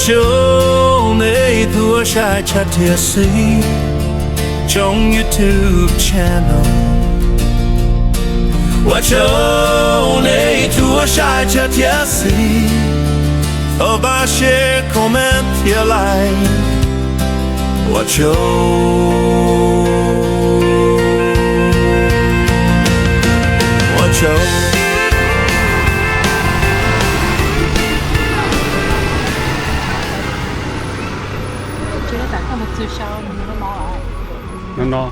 Tsaug nej tub sai tshaj thiab xwb, tsoom YouTube channel. Ua tsaug nej tub sai tshaj thiab xwb, thov pab share, comment thiab like. Ua tsaug, ua tsaug. No no.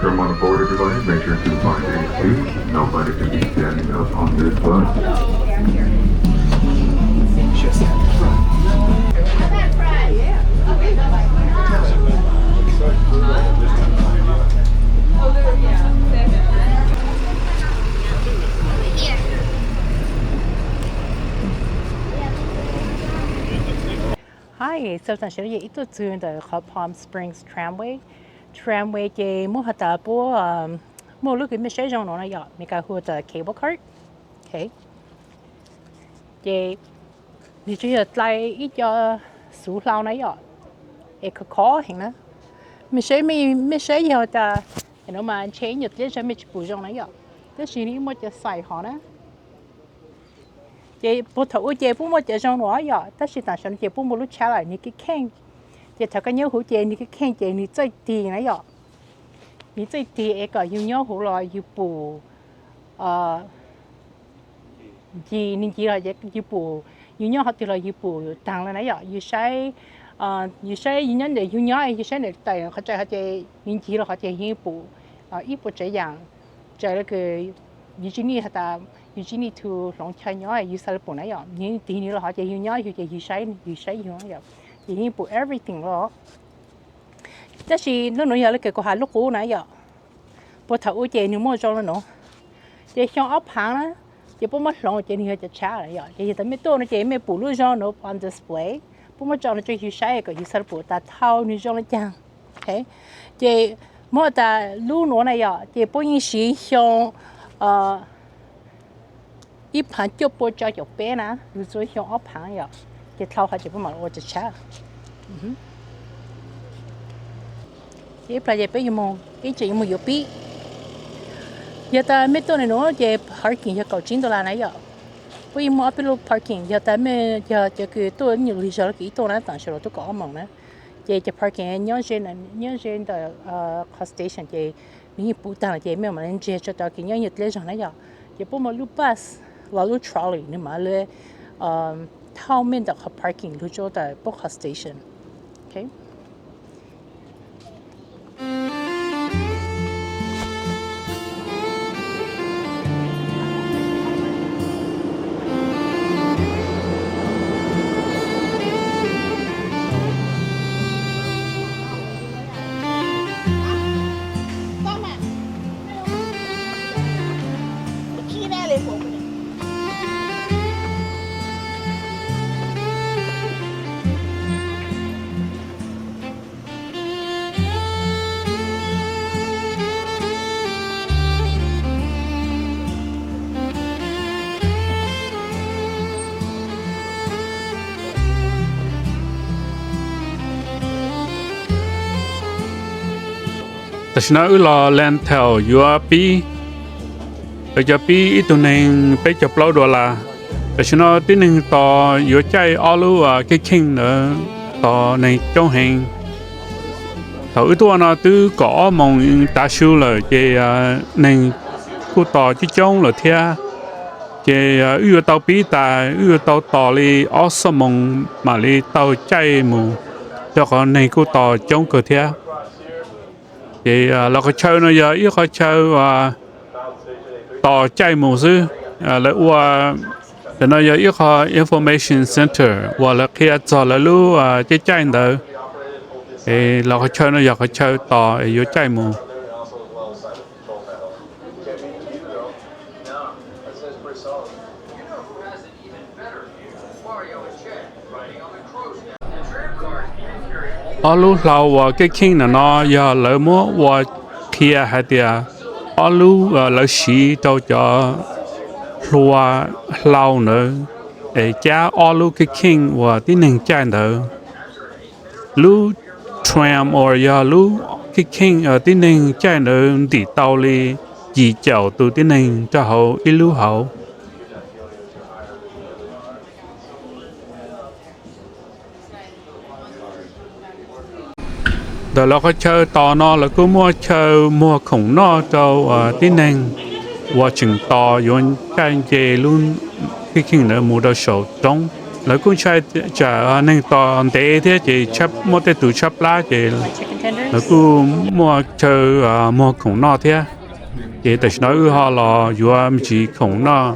From on the border divide, make sure to find a seat. Nobody can be standing up on this bus. Hi, so tam sim no yog ib tuaj txug ntawm qhov Palm Springs Tramway. Tramway ces muab has tas puab muaj lub kws mej saib zoo no na yom, Meskas hu tas cable car. Ces nws tsuas yog dlai ib co xuv hlau na yom, es khov khov heev na. Mej saib, mej saib yog tas no mas ntshe ib nyuag dleb zog mej tsis pum zoo na yom, tab sis nws muaj cov xais hov na. Ces puag thaum ub ces puab muaj cov zoo no yom, tab sis tam sim no ces puab muaj lub tshab lawm, nwg kev kheej. Ces thaum koj nyob huv ces nwg kev kheej ces nwg txawj tig na yom. Nwg txawj tig es kom yug nyob huv los yug pum ncig, nwg ncig los yug pum, yug nyob qhov twg los yug pum taag le na yom. Yug saib, yug saib yug nyob ntawm yug nyob, yug saib ntawm tawm qhov tseem hov ces nwg ncig los qhov ces yug pum ib puas tsav yaam, tsav le kws yug tsis need has tas, yug tsis need to hloov chaw nyob, yug xav le pum na yom. Yug tig nwg los hov ces yug nyob yug ces yug saib, yug saib yug yom, ces yug pum everything los. Tab sis lub nuav yog le kws kuv has lub qub na yom, puag thaum ub ces nwg muaj zoo le nuav, ces xyoo ob phaav na, ces puab muab hloov ces nwg yog cov tshab lawm yom. Ces yog tas mej tuaj no ces mej pum lub zoo nuav on display, puab muab tso no rua yug saib kom yug xav le pum tas thau nwg zoo le caag. Ces muab tas lub nuav na yom, ces puab yeej siv xyoo ib phaav cuaj pua rau caum peb na, lug txug xyoo ob phaav yom, ces dhau hov ces puab mam ua cov tshab. Ib plag ces peb yuav moog, ib tseem yuav moog yuav pib. Yog tas mej tuaj nuav ces parking yog kaum tsib dollar na yom. Puab yeej muaj ob peb lub parking, yog tas mej yog cov kws tuaj nyuam lwg zog le kws ib tuaj na, tam sim los tuaj kaum ob moos na, ces cov parking nyob ze ntawm qhov station ces nwg yeej puv taag lawm ces mej mam le ntsiag tso tas kws nyob nyuag dleb zog na yom. Ces puab muaj lub bus los lub trolley nwg mam le thauj mej ntawm qhov parking lug rua ntawm puab qhov station. Tam sim no wb los Lantau yuav pib, lawv cov pib ib tug neeg peb caug plaub dollar. Tam sim no tib neeg tos yuav caij ob lub kej kheej ntawd tos neeg coob heev. Thaum wb tuaj no twb kaum ob moos tav su lawm ces neeg kuj tos coob coob lawm thiab. Ces wb yuav tau pib tas, wb yuav tau tos li ob xuab moos mam li tau caij mus, rau qhov neeg kuj tos coob kawg thiab. Ces lawv qhov chaw no yog ib qhov chaw tos caij mus xwb. Lawv ua, tam no yog ib qho information center uas lawv qhia txog lawv lub caij caij ntawd. Lawv qhov chaw no yog qhov chaw tos yuav caij mus. Ob lub hlau uas kej kheej ntawm no yog lawv muab ua qhia hais tias ob lub, lawv siv rau cov hlua hlau ntawd es cab ob lub kheej kheej uas tib neeg caij ntawd. Lub tram uas yog lub kheej kheej tib neeg caij ntawd ntim tau li yim caum tus tib neeg rau hauv ib lub hauv. Ntawm lawv qhov chaw tos no lawv kuj muaj chaw muag khoom noj rau tib neeg uas tseem tos yuav caij nce lub kheej kheej ntawd mus rau saum roob. Lawv kuj ntshai tsam neeg tos ntev thiab ces muaj tej tus tshab plab ces lawv kuj muaj chaw muag khoom noj thiab. Ces tam sim no wb ho los yuav me ntsis khoom noj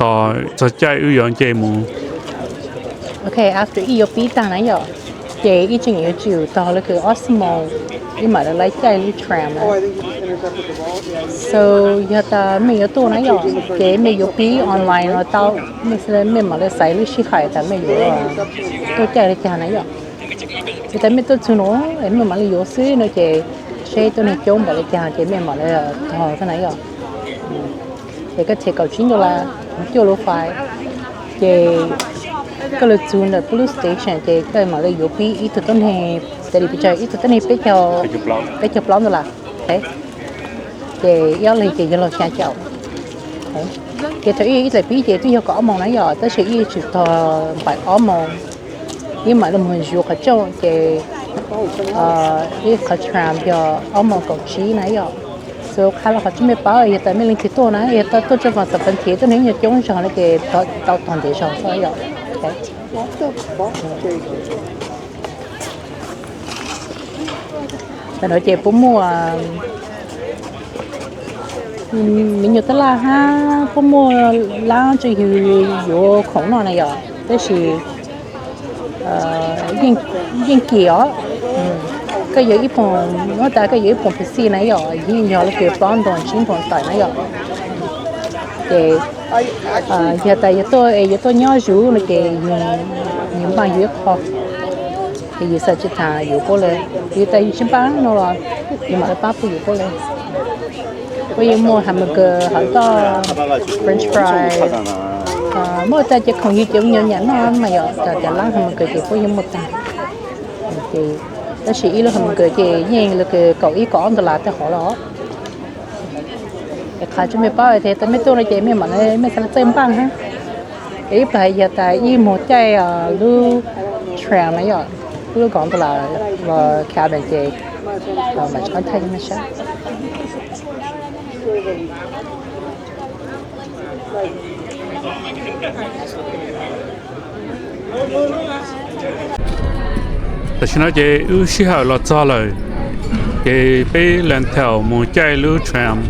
tos txog caij wb yuav nce mus. Ok, after ib yuav pib tag na yom, ces ib tseem yuav tsum tog lawv kws ob xuab moos ib mam li lawv caij lub tram na. So yog tas mej yuav tuaj na yom, ces mej yuav pib online no tau, mej mam li xaiv lub sij hawm tas mej yuav tuaj caij li cas na yom. Ces tas mej tuaj txug no es mej mam li yuav xwb no ces seb tuaj neeg coob npaum li cas ces mej mam li tog xwb na yom. Ces koj thim kaum tsib dollar, cuaj lub fais, ces koj lug txug ntawm police station ces koj mam li yuav pib ib tug tuab neeg, tas li pes tsawg, ib tug tuab neeg peb caug plaub dollar, ces ib ob leeg ces yog los xya caum. Ces thaum ib ib daim pib ces twb yog kaum ob moos na yom, tab sis ib yuav tsum tog npaum ob moos ib mam li moog zuv qhov rooj ces ib qhov tram yog ob moos kaum tsib na yom. So qha los qhov tseeb mej paub yog tas mej leej twg tuaj na, yog tuaj rau Vas Xas Pas Thiv tuaj neeg nyuag coob zog no ces tau tog ntev zog xwb yom. Tam no ces puab muaj me nyuam tab laj hab puab muaj laab rau yug yuav khoom noj na yom, tab sis yeej kim os. Koj yuav ib poom, muab tas koj yuav ib poom pes xij na yom, yeej yog lub kws plaub ntoos tsib ntoos tawm na yom. Ces yog tas yog tuaj es yuav tuaj nyob zuv no ces yug npaaj yug ib qho, ces yug xav tsi tas yuav puab le, yug tas yug tsi npaaj no los yug mam li pab puab yuav puab le. Puab yeej muaj hamburger, hot dog, french fry, muaj tas cov khoom yug cov me nyuam nyam noj mas yom, tas cov laab hamburger ces puab yeej muaj tag. Tab sis ib lub hamburger ces yeej lub kws kaum ib kaum ob dollar tej qhov los. Es qha tsi mej paub tas mej tuaj no ces mej mam li mej xav le txawj npaaj hab. Es ib plag yog tas ib moog caij lub tram na yom, lub kaum dollar los cabin ces mam tsi qab thaij mej saib. Tam sim no ces wb sij hawm los txog lawm, ces peb lees thaum mus caij lub tram.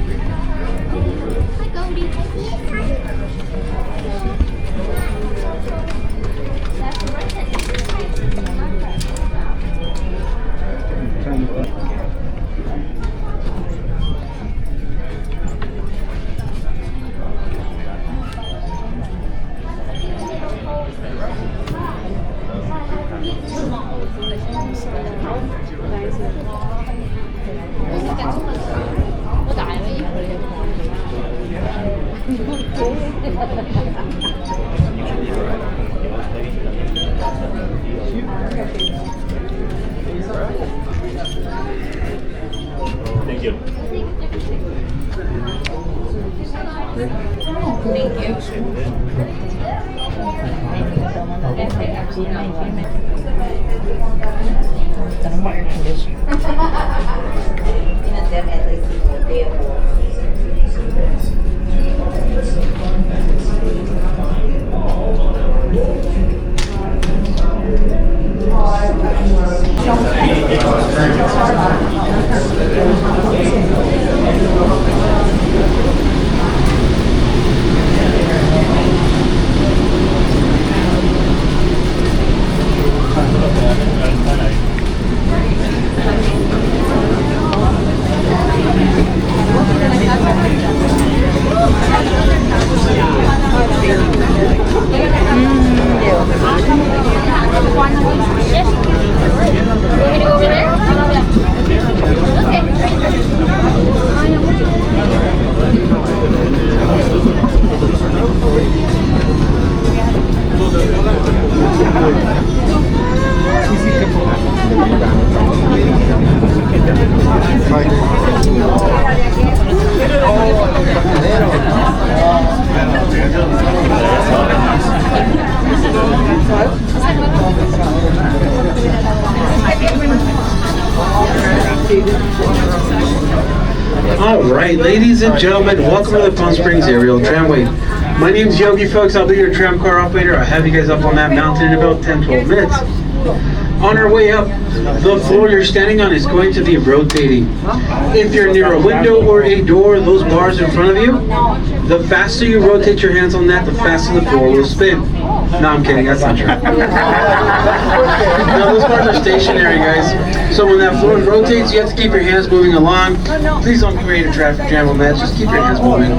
All right, ladies and gentlemen, welcome to the Palm Springs Aerial Tramway. My name is Yogi, folks. I'll be your tram car operator. I'll have you guys up on that mountain in about ten, twelve minutes. On our way up, the floor you're standing on is going to be rotating. If you're near a window or a door, those bars in front of you, the faster you rotate your hands on that, the faster the floor will spin. No, I'm kidding. That's not true. Now, those bars are stationary, guys. So when that floor rotates, you have to keep your hands moving along. Please don't be ready to try for jam on that. Just keep your hands moving.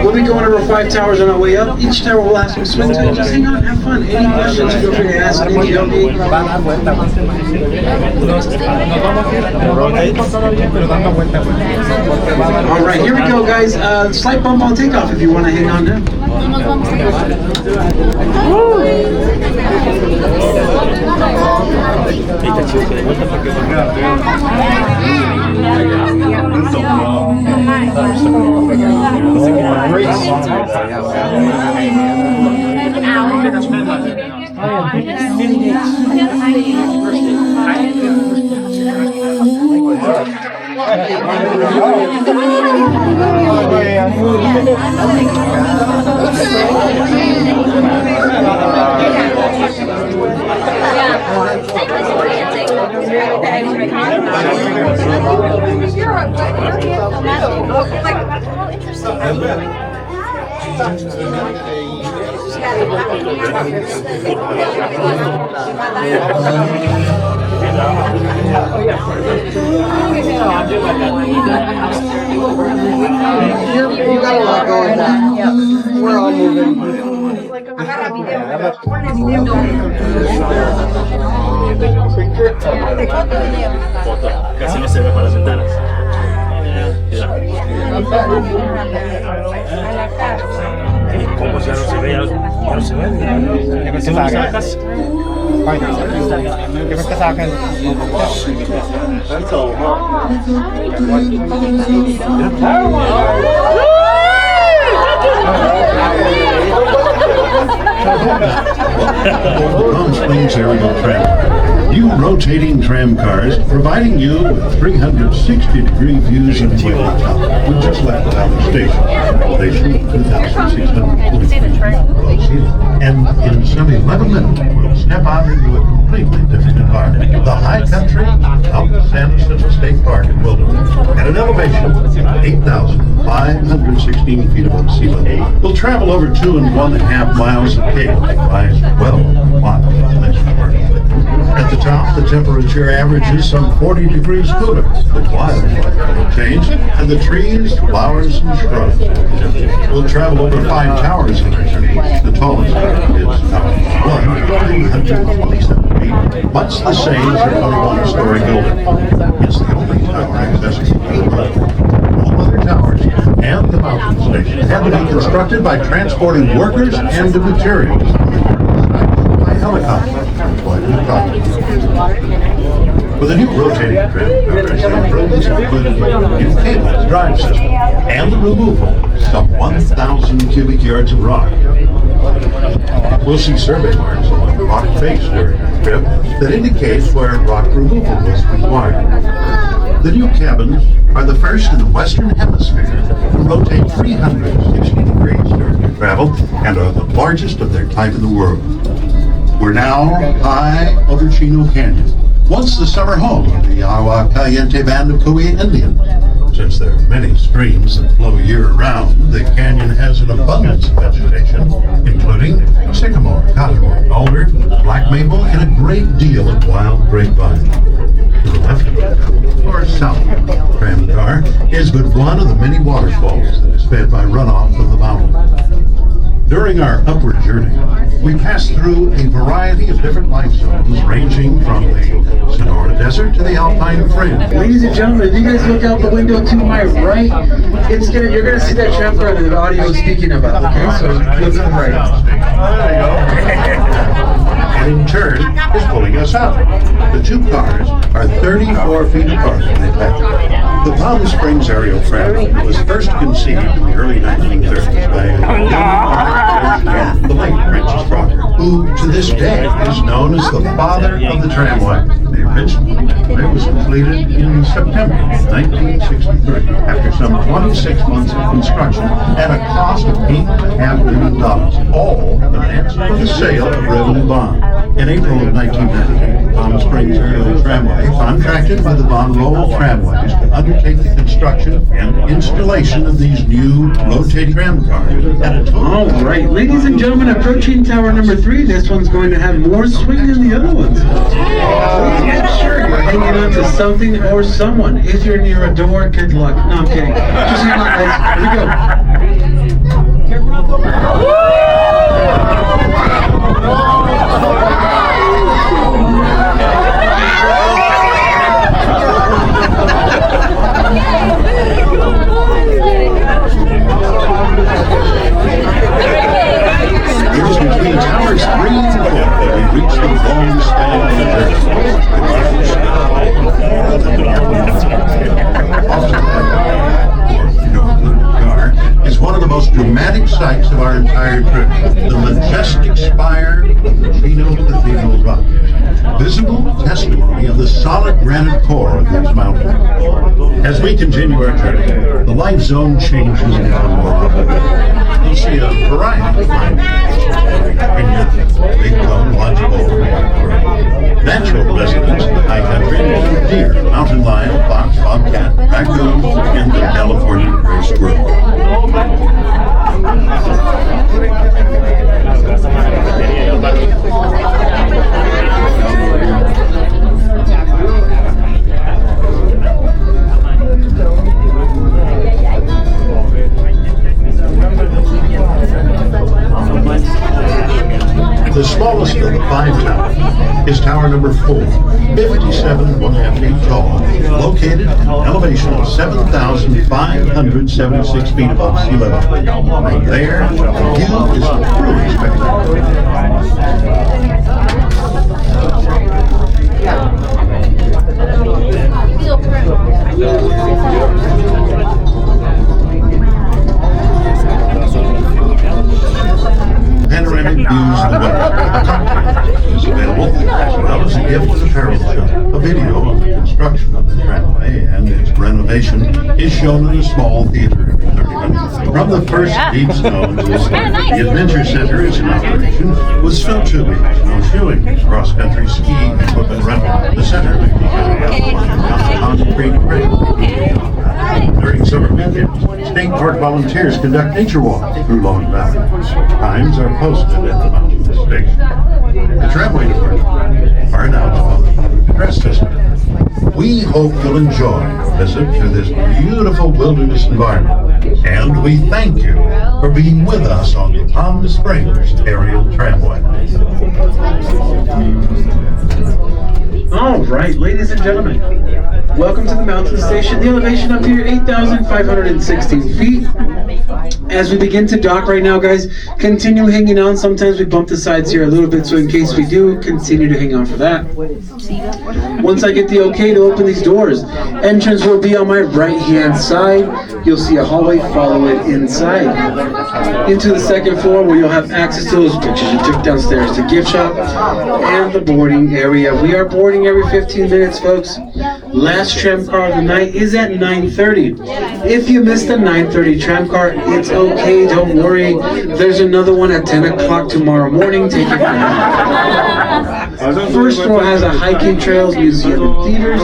We'll be going over five towers on our way up. Each tower will ask you to swing to. Just hang on, have fun. Any questions, feel free to ask me, Yogi. All right, here we go, guys. Uh, slight bump on takeoff if you want to hang on down. You, you got a lot going on. We're all moving. Casi no se ve para las ventanas. ¿Cómo ya no se ve? Ya, ya no se ve. Palm Springs Aerial Tram. New rotating tram cars providing you with three hundred sixty degree views of Hueyotao. We just left the Valley Station. Elevation two thousand six hundred forty-three feet below sea level. And in some eleven minutes, we'll step out into a completely different environment. The high country out of San Jacinto State Park in Wildwood, at an elevation of eight thousand five hundred sixteen feet above sea level. We'll travel over two and one half miles of cable that lies well above the next part. At the top, the temperature averages some forty degrees cooler. The wildlife will change, and the trees, flowers, and shrubs will change. We'll travel over five towers in our journey. The tallest tower is Tower one, three hundred twenty-seven feet, much the same as a twenty-one-story building. It's the only tower accessible to the moon. All other towers and the mountain station had to be constructed by transporting workers and the materials by helicopter. With a new rotating tram, our improvements included a new cable drive system and the removal of some one thousand cubic yards of rock. We'll see survey marks along the rock face during our trip that indicates where rock removal was required. The new cabins are the first in the Western Hemisphere to rotate three hundred sixty degrees during their travel and are the largest of their type in the world. We're now high over Chino Canyon, once the summer home of the Agua Caliente band of Kumeyaay Indians. Since there are many streams that flow year-round, the canyon has an abundance of vegetation, including sycamore, cottonwood, alder, black maple, and a great deal of wild grapevine. To the left of us, or south of the tram car, is but one of the many waterfalls that is fed by runoff from the mountain. During our upward journey, we passed through a variety of different life zones, ranging from the Sonora Desert to the Alpine Fringe. Ladies and gentlemen, if you guys look out the window to my right, it's gonna, you're gonna see that tram car that the audio is speaking about. Okay, so look to the right. And in turn, is pulling us up. The two cars are thirty-four feet apart when they pass. The Palm Springs aerial tram was first conceived in the early nineteen thirties by a young The late Francis Crocker, who to this day is known as the father of the tramway. The original tramway was completed in September nineteen sixty-three after some twenty-six months of construction at a cost of eight and a half million dollars, all financed by the sale of revenue bonds. In April of nineteen ninety-eight, Palm Springs Aerial Tramway contracted with the Von Lowell Tramways to undertake the construction and installation of these new rotating tram cars at a total. All right, ladies and gentlemen, approaching tower number three. This one's going to have more swing than the other ones. Make sure you're hanging on to something or someone. If you're near a door, good luck. No, I'm kidding. Just hang on, guys. Here we go. It is between towers three and four that we reach the long span of the Car is one of the most dramatic sights of our entire trip, the majestic spire of the Reno Cathedral Rock. Visible testimony of the solid granite core of these mountains. As we continue our journey, the light zone changes into a more. You'll see a variety of findings. Big bone, lodgepole, natural residents of the high country, deer, mountain lion, fox, bobcat, raccoon, and the California gray squirrel. The smallest of the five towers is tower number four, fifty-seven and one half feet tall, located at an elevation of seven thousand five hundred seventy-six feet above sea level. From there, the view is truly spectacular. Panoramic views of the weather is available, as well as a gift of apparel shop. A video of the construction of the tramway and its renovation is shown in a small theater. From the first deep snow, the Adventure Center is in operation with snow tubing, snow shoeing, cross-country ski equipment rental. The center will be on concrete ramp. During summer weekends, state park volunteers conduct nature walks through Long Valley. Times are posted at the mountain station. The tramway department are announced on the dress system. We hope you'll enjoy a visit to this beautiful wilderness environment, and we thank you for being with us on the Palm Springs Aerial Tramway. All right, ladies and gentlemen, welcome to the mountain station. The elevation up here, eight thousand five hundred sixteen feet. As we begin to dock right now, guys, continue hanging on. Sometimes we bump the sides here a little bit, so in case we do, continue to hang on for that. Once I get the okay to open these doors, entrance will be on my right-hand side. You'll see a hallway, follow it inside. Into the second floor where you'll have access to those pictures you took downstairs, the gift shop, and the boarding area. We are boarding every fifteen minutes, folks. Last tram car of the night is at nine thirty. If you missed the nine thirty tram car, it's okay, don't worry. There's another one at ten o'clock tomorrow morning. Take it from me. First floor has a hiking trails, museum, and theaters.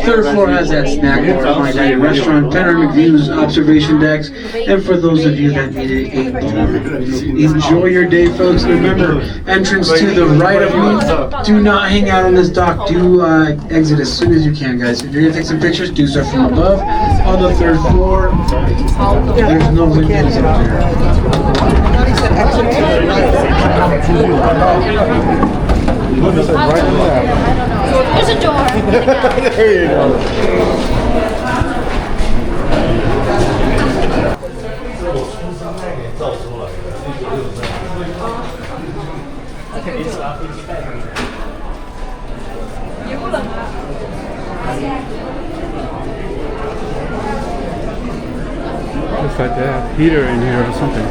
Third floor has that snack bar, fine dining restaurant, panoramic views, observation decks, and for those of you that needed a bar, enjoy your day, folks. Remember, entrance to the right of me. Do not hang out on this dock. Do uh, exit as soon as you can, guys. If you're gonna take some pictures, do so from above. On the third floor, there's no windows up here. There's a door. There you go. Looks like they have heater in here or something.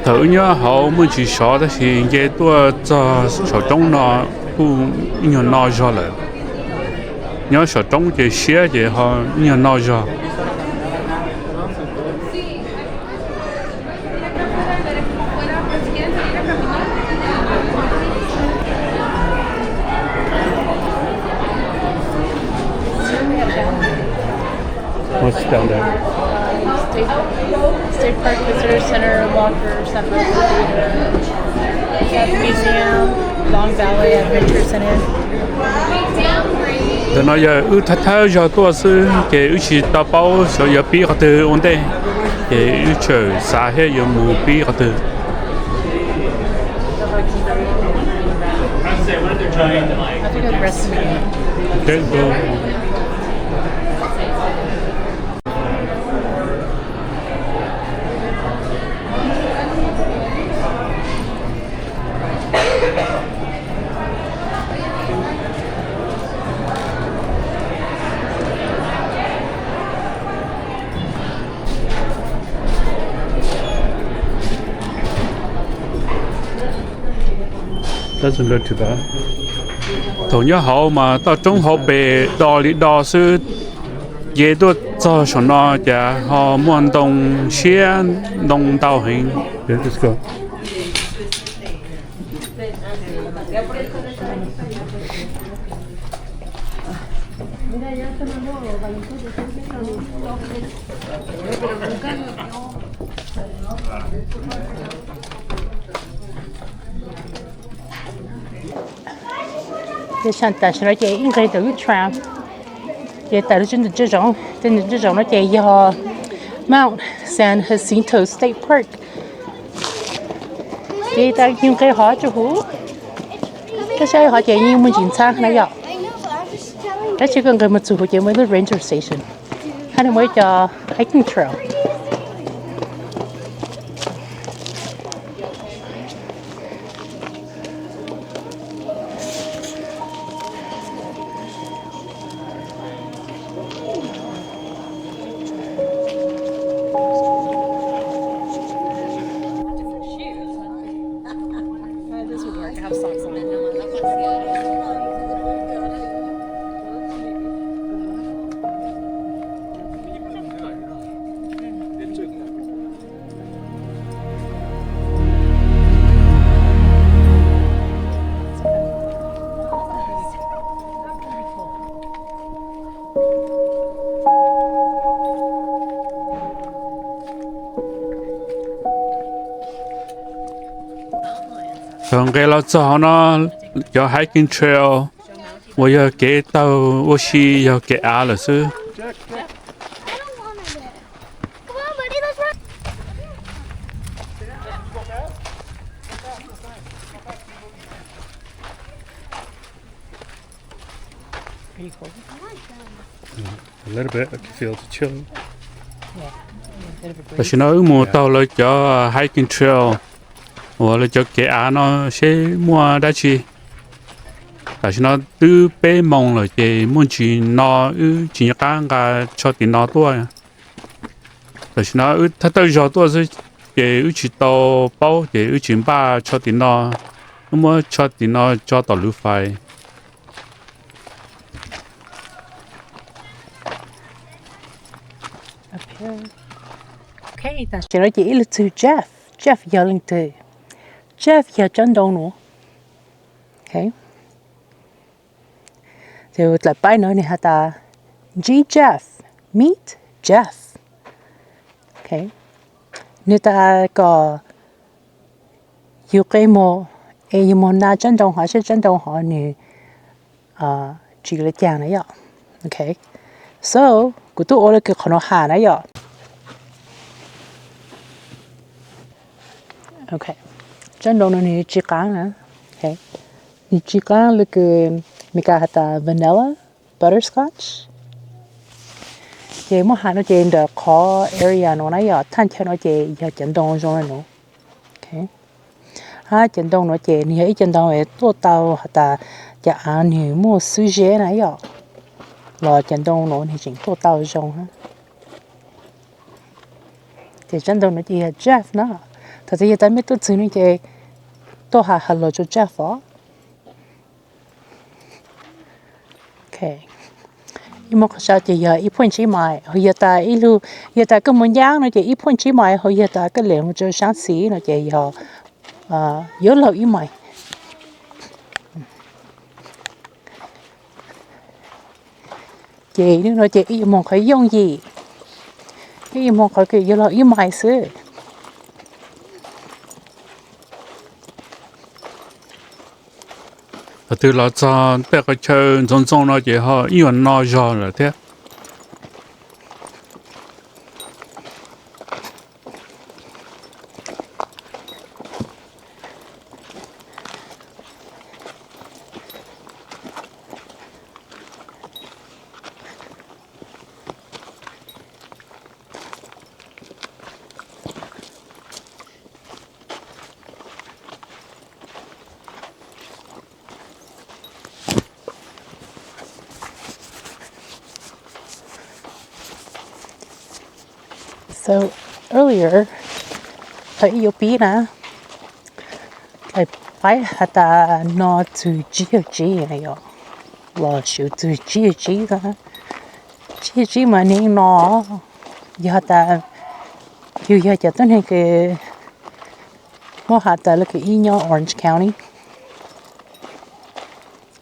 Thaum wb nyob hauv muaj ntsis sov tab sis nce tuaj txog saum roob no kuj ib nyuag no zog lawm. Nyob saum roob ces siab ces ho ib nyuag no zog. What's down there? State, State Park Visitor Center, Walker, Sap Museum, Long Valley Adventure Center. Ntawm no yog wb thawj thawj zog tuaj xwb ces wb tsis tau paub xyov yuav pib qhov twg ua ntej, ces wb tseem xav thiab yuav mus pib qhov twg. Thaum nyob hauv mas toj roob hauv pes do li do xwb, nce tuaj txog saum no cas ho muaj ntoo siab, ntoo ntau heev. Ces tam sim no ces ib nqes ntawm lub tram, ces tawm lub tsev ntawm tsev zoov, tsev ntawm tsev zoov no ces yog Mount San Jacinto State Park. Ces tas yeej nqes hov txog huv, tab sis hov ces yeej muaj ntsis ntxhab na yom. Tab sis koj nqes mus txog huv ces muaj ib lub ranger station, hab nws muaj ib co hiking trail. Thaum nqes los txog no, cov hiking trail uas yog kev taug ua si yog kev av lawm xwb. Tam sim no wb mus taug lawv cov hiking trail uas lawv cov kev av no seb muaj dab tsi. Tam sim no twb peb moos lawm ces muaj ntsis no, wb tsis nco qab nqa tsho tim no tuaj. Tam sim no wb thawj thawj zog tuaj xwb ces wb tsis tau paub ces wb tsis npaj tsho tim no, wb muab tsho tim no tso tom luv fais. Ok, tam sim no ces ib leeg txug Jeff. Jeff yog leej twg? Jeff yog tsob ntoo nuav. Ces dlaim paib no nwg has tas, G Jeff, meet Jeff. Nwg tas kom yug qe moog es yug moog na tsob ntoo hov seb tsob ntoo hov nwg tsis le caag na yom. So kuv tub ua le kws qhov nuav has na yom. Tsob ntoo no nwg tsis qaab na, nwg tsis qaab le kws Meskas has tas vanilla butterscotch. Ces muab has no ces ntawm qhov area no na yom, thaaj chaw no ces yog cov ntoo zoo le nuav. Hab cov ntoo nuav ces nwg yog ib cov ntoo tuaj tau has tas cov av nwg muaj xwb zeb na yom, los cov ntoo nuav nwg tseem tuaj tau zoo hab. Ces tsob ntoo nuav ces yog Jeff na. Thaum twg yog tas mej tuaj txug no ces tuaj has has los rua tsaj fov. Ib moog qhov sau ces yog ib point tsib mais, ho yog tas ib lug, yog tas koj moog ncaab no ces ib point tsib mais, ho yog tas koj lim moog rua saab xis no ces yog yuav luag ib mais. Ces nub no ces ib yuav moog qhov yooj yim, ib yuav moog qhov kws yuav luag ib mais xwb. Thaum twg los txog tej qhov chaw ntxoov ntxoo no ces ho ib yuav no zog lawm thiab. So earlier, thaum ib yuav pib na, paib has tas no txug tsib caug tsib na yom, los siv txug tsib caug tsib, tsib caug tsib mas neeg no yog has tas yug yog cov tuab neeg kws muab has tas lawv kws ib nyob Orange County.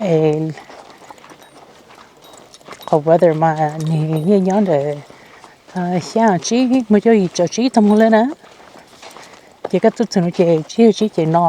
Es qhov weather mas nwg yeej nyob ntawm xyaa tsib mus rau yim caum tsib tag mus le na. Ces koj tuaj txug no ces tsib caug tsib ces no.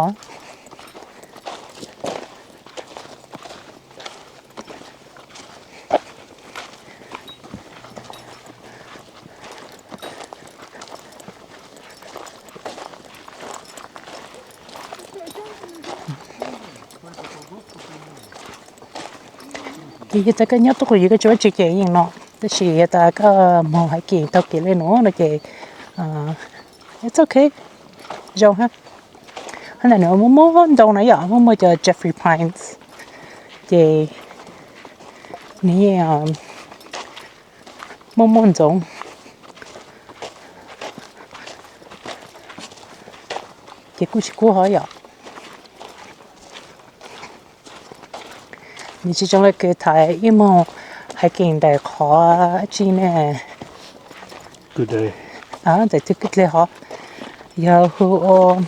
Ces yog tas koj nyob tuaj qhov ywg koj tsis ua tsi ces yeej no, tab sis yog tas koj moog hiking taug kev le nuav no ces it's okay, zoo hab. Hab ntawm nuav muaj muaj ntoo na yom, muaj muaj cov Jeffrey Pines, ces nws muaj muaj ntxoov, ces kuj tsis kub hov yom. Nws tsis zoo le kws thaum ib moog hiking ntawm qhov tsi ne, ntawm tug kwj deg hov, yog hu ua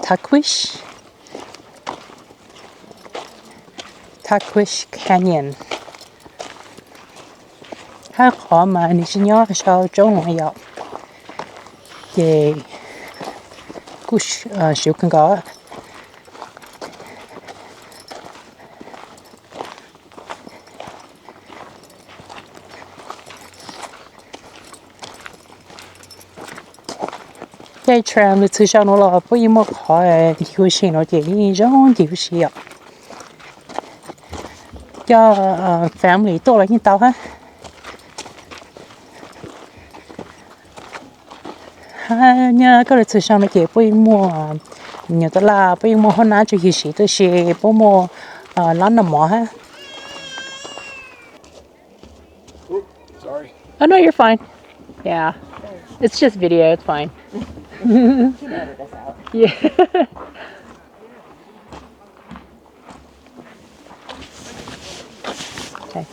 Taquish, Taquish Canyon. Hab qhov mas nws tsis nyob sau roob nuav yom, ces kuj siv kawg nkaus. Caij tram lug txug sau nuav los puab yeej muaj qhov nce huv si nuav ces yeej zoo nce huv si yom. Coj family tuaj los yeej tau hab. Hab nyob koj lug txug sau nuav ces puab yeej muaj nyuag taj laj, puab yeej muaj hoob nab rua yug siv, tab sis puab muaj lab noj mov hab. Oh no, you're fine. Yeah. It's just video, it's fine. Yeah. Okay.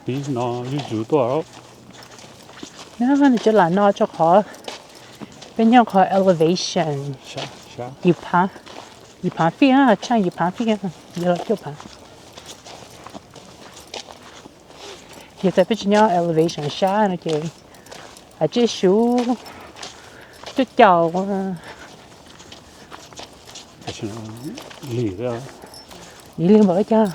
Pib no zuj zus tuaj. Nws cov lam no rua qhov peb nyob qhov elevation yim phaav, yim phaav fij, tshaaj yim phaav fij, yog los cuaj phaav. Yog tas peb tsis nyob elevation sab no ces hais tseb suv cuaj caum. Lig npaum cas.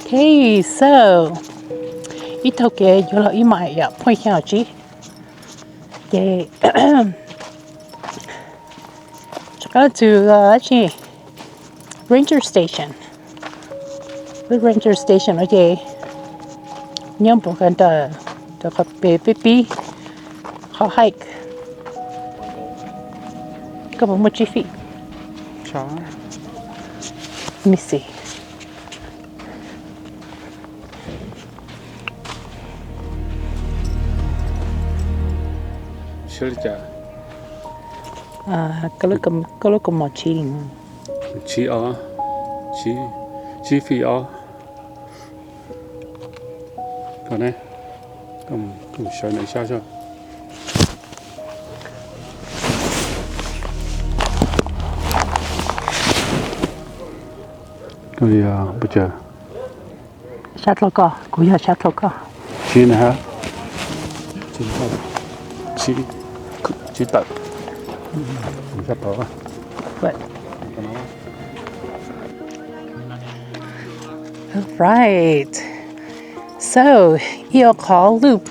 Ok, so ib taug kev yuav los ib mais yom, phooj ywg, tsib. Ces rov qab txog dab tsi, ranger station. Lub ranger station no ces nyob npuab ka ntawm qhov peb pib qhov hike. Koj puas muaj tsib feet? Let me see. Koj lub kaus mom tsib, tsib ob, tsib feet ob. Sawv nram sab. Sab dlua koj, kuv yog sab dlua koj. Tsib na, tsib tawm. Right. So ib qho loop,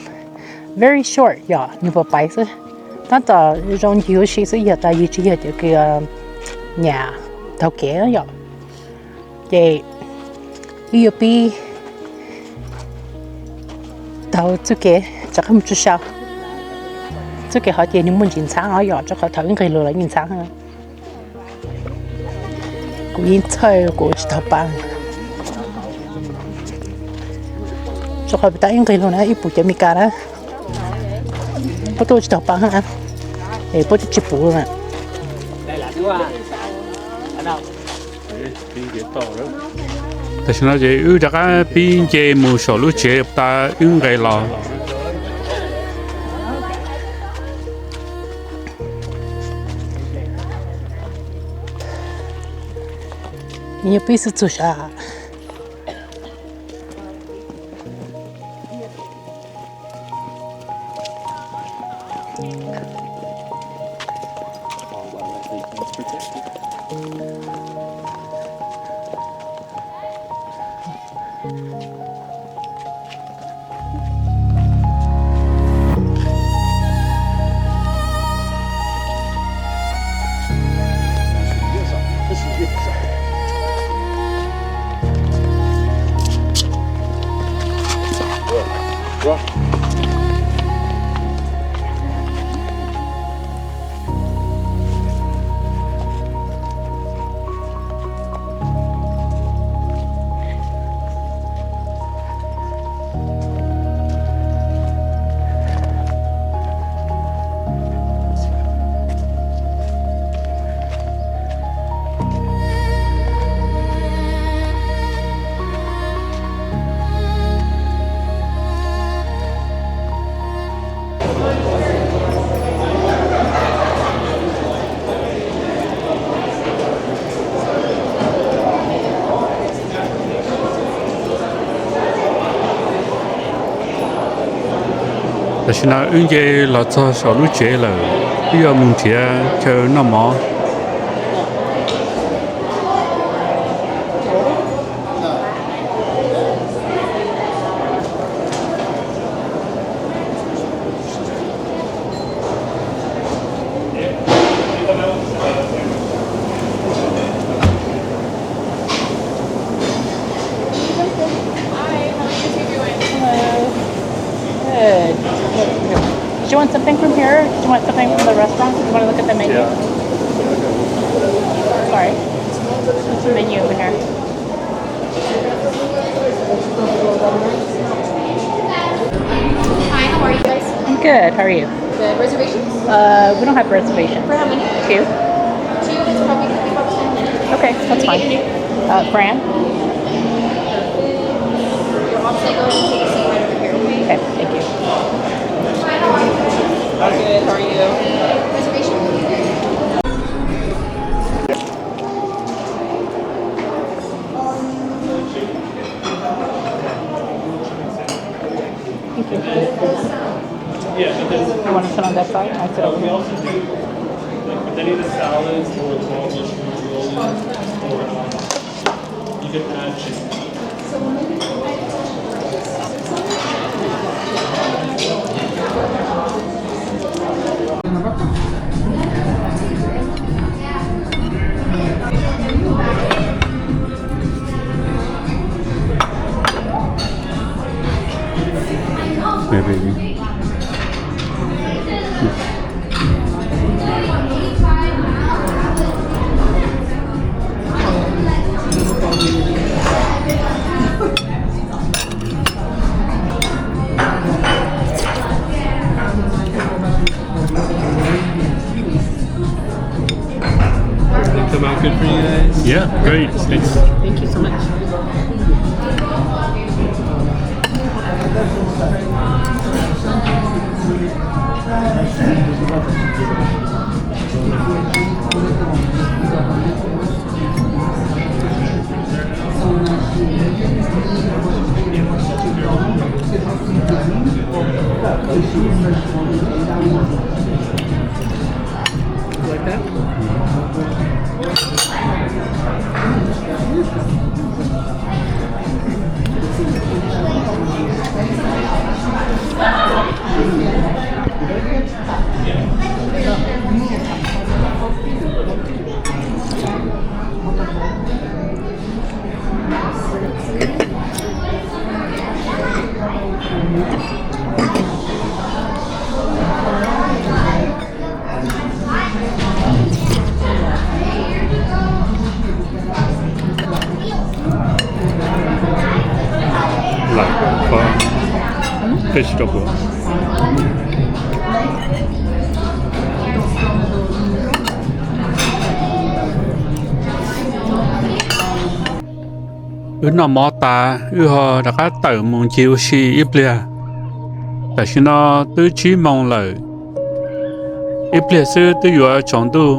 very short yom, nws pais pais xwb. Tab tom zoo ncig ua si xwb, yog tas yus tsis yog cov kws nyam taug kev yom, ces wb yuav pib taug txuj kev rov qab mus tsuj sa. Txuj kev hov ces nws muaj ntsis ntxhab os yom, rau qhov thaum wb nqis los lawv yeej ntxhab. Kuv yeej txhawj kuv ua tsis taug pa, rau qhov pem tab wb nqis los na ib puas cov Meskas na, puab tuaj ua tsis taug pa na, es puab tsis puv na. Tam sim no ces wb rov qab pib nce mus saum lub tsev tas wb nqes los. Yog pib xwb txug sab. Tam sim no wb nce los txog saum lub tsev lawm, wb yuav mus nrhiav chaw noj mov. Hello. Good. Did you want something from here? Did you want something from the restaurant? Did you want to look at the menu? Sorry. There's a menu over here. Hi, how are you guys? I'm good. How are you? Good. Reservations? Uh, we don't have reservations. For how many? Two. Two, that's probably gonna be about ten minutes. Okay, that's fine. Uh, Fran? Your mom's gonna go ahead and take a seat right over here, okay? Okay, thank you. Hi, how are you? Good. How are you? Reservation? Thank you. I want to sit on that side. I sit over here. With any of the salads or raw vegetables, or, um, you can add chicken. Maybe. They come out good for you guys? Yeah, great. Thanks. Thank you so much. Lawm, koj tsis tau puas? Wb noj mov tas, wb ho rov qab tawm mus ncig ua si ib pliag. Tam sim no twb tsib moos lawm, ib pliag xwb twb yuav tsaus ntuj.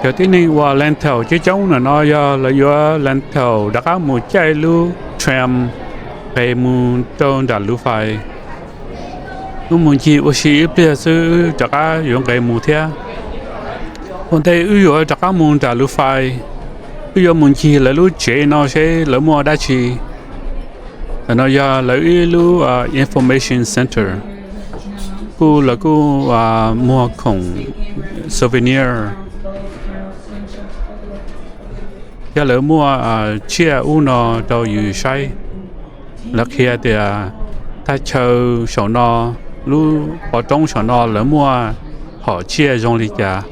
Cov tib neeg uas lees thaum coob coob ntawm no yog lawv yuav lees thaum rov qab mus caij lub tram nqes mus rau nram lub fais. Wb mus ncig ua si ib pliag xwb wb rov qab yuav nqes mus thiab. Ua ntej wb yuav rov qab mus nram lub fais, wb yuav mus ncig lawv lub tsev no seb lawv muaj dab tsi. Ntawm no yog lawv ib lub information center, kuj lawv kuj muag khoom souvenir. Yog lawv muaj tsiaj ub no rau yus saib. Lawv qhia tias thaj chaw saum no, lub pov roob saum no lawv muaj hom tsiaj zoo li cas.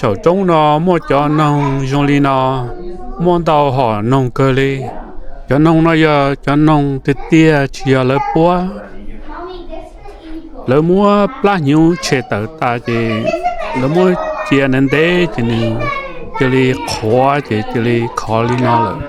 Saum roob no muaj cov noog zoo li no, muaj ntau hom noog kawg li. Cov noog no yog cov noog tiag tiag tsis yog lawv puab. Lawv muab plab hnyuv tshem tawm tas ces lawv muab cia ntev ntev ces nws cia li qhuav ces cia li khov li no lawm.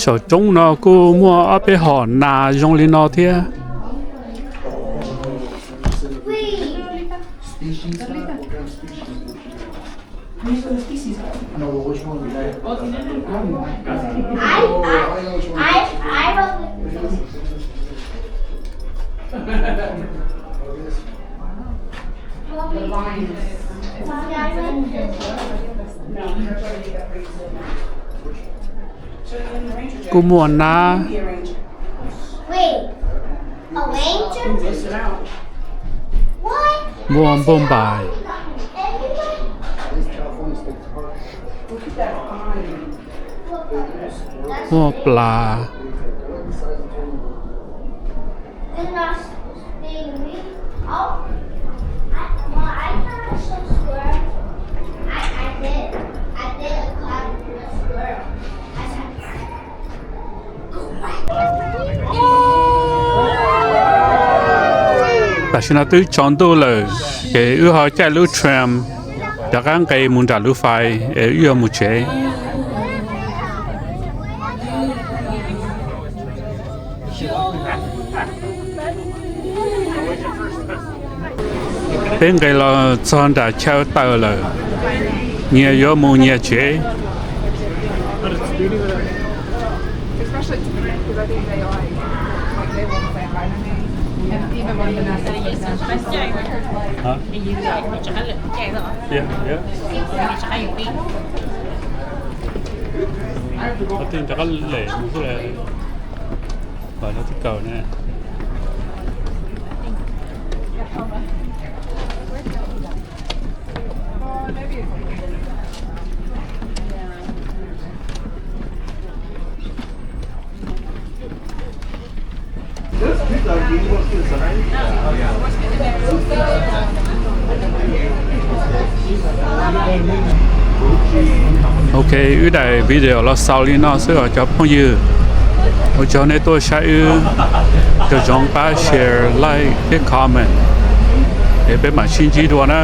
Saum roob no kuj muaj ob peb hom nas zoo li no thiab. Kuj muaj nab, muaj npauj npais, muaj plas. Tam sim no twb tsaus ntuj lawm, ces wb ho caij lub tram rov qab nqes mus nram lub fais es wb yuav mus tsev. Peb nqes los txog nram chaw tawm lawm, nyias yuav mus nyias tsev. Rov qab lem mus xwb, los lawv twb kaw na. Ok, wb daim video los xaus li no xwb os cov phooj ywg. Ua tsaug nej tuaj saib wb, kom zoo pab share, like thiab comment, es peb mam sib ntsib dua na.